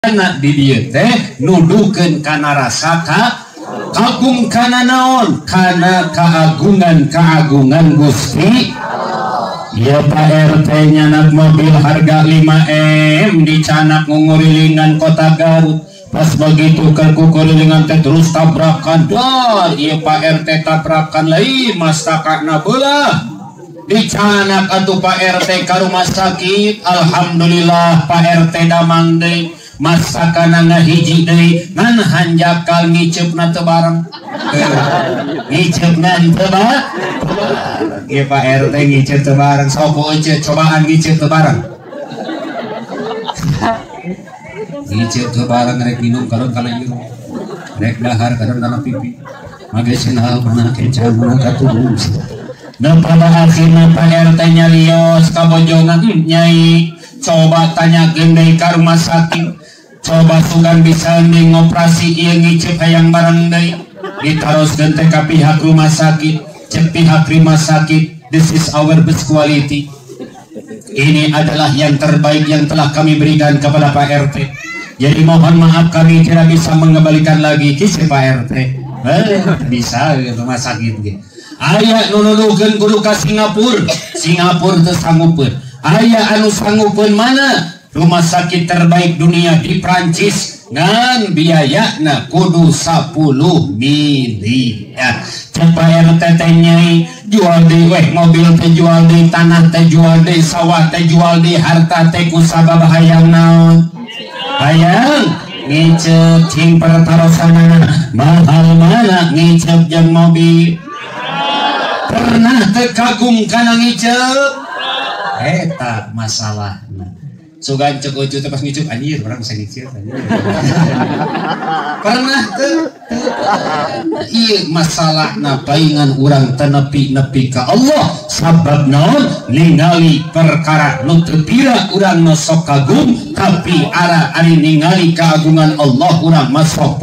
Di dieu teh nuduhkeun kana rasa kagum kana naon, kana keagungan Gusti. Ya Pak RT nyanak mobil harga 5M dicanak ngurilingan kota Garut. Pas begitu ke kukurilingan teh terus tabrakan. Dar, iya Pak RT tabrakan lain mastakana belah. Dicanak atuh Pak RT ka rumah sakit. Alhamdulillah Pak RT damang deui. Masakana ngahiji deui ngan hanjakal ngiceupna teu bareng. Ngiceupna teu bareng. Ieu Pak RT ngiceup teu bareng, sok euceut cobaan ngiceup teu bareng. Ngiceup teu bareng rek minum kadon kana ieu. Rek dahar kadon kana pipi. Mage cenah mana kenca mana katuh. Dan pada akhirna Pak RT nyarios ka bojongan, nyai coba tanyakeun deui ka rumah sakit. Coba sugan bisa ngoperasi ieu ngiceup hayang bareng deui. Ditaroskeun teh ka pihak rumah sakit. Cek pihak rumah sakit, this is our best quality. Ini adalah yang terbaik yang telah kami berikan kepada Pak RT. Jadi mohon maaf kami tidak bisa mengembalikan lagi kisah Pak RT. Bisa rumah sakit ge. Aya nu nuduhkeun kudu ka Singapura. Singapura teu sanggupeun. Aya anu sanggupeun mana? Rumah sakit terbaik dunia di Prancis ngan biayana kudu 10 miliar. Cek Pak RT teh nyai jual deui weh mobil teh jual deui, tanah teh jual deui, sawah teh jual deui, harta teh ku sabab hayang naon? Hayang ngiceup cing pertarosanana mahal mana ngiceup jeung mobil. Pernah teu kagum kana ngiceup? Eta masalahna. Sugan cek ucu teh pas ngiceup anjir urang bisa ngiceup anjir. Pernah teu? Ieu masalahna paingan urang teu nepi-nepi ka Allah sabab naon ningali perkara nu teu pira urang nu sok kagum tapi ara ari ningali keagungan Allah urang mah sok.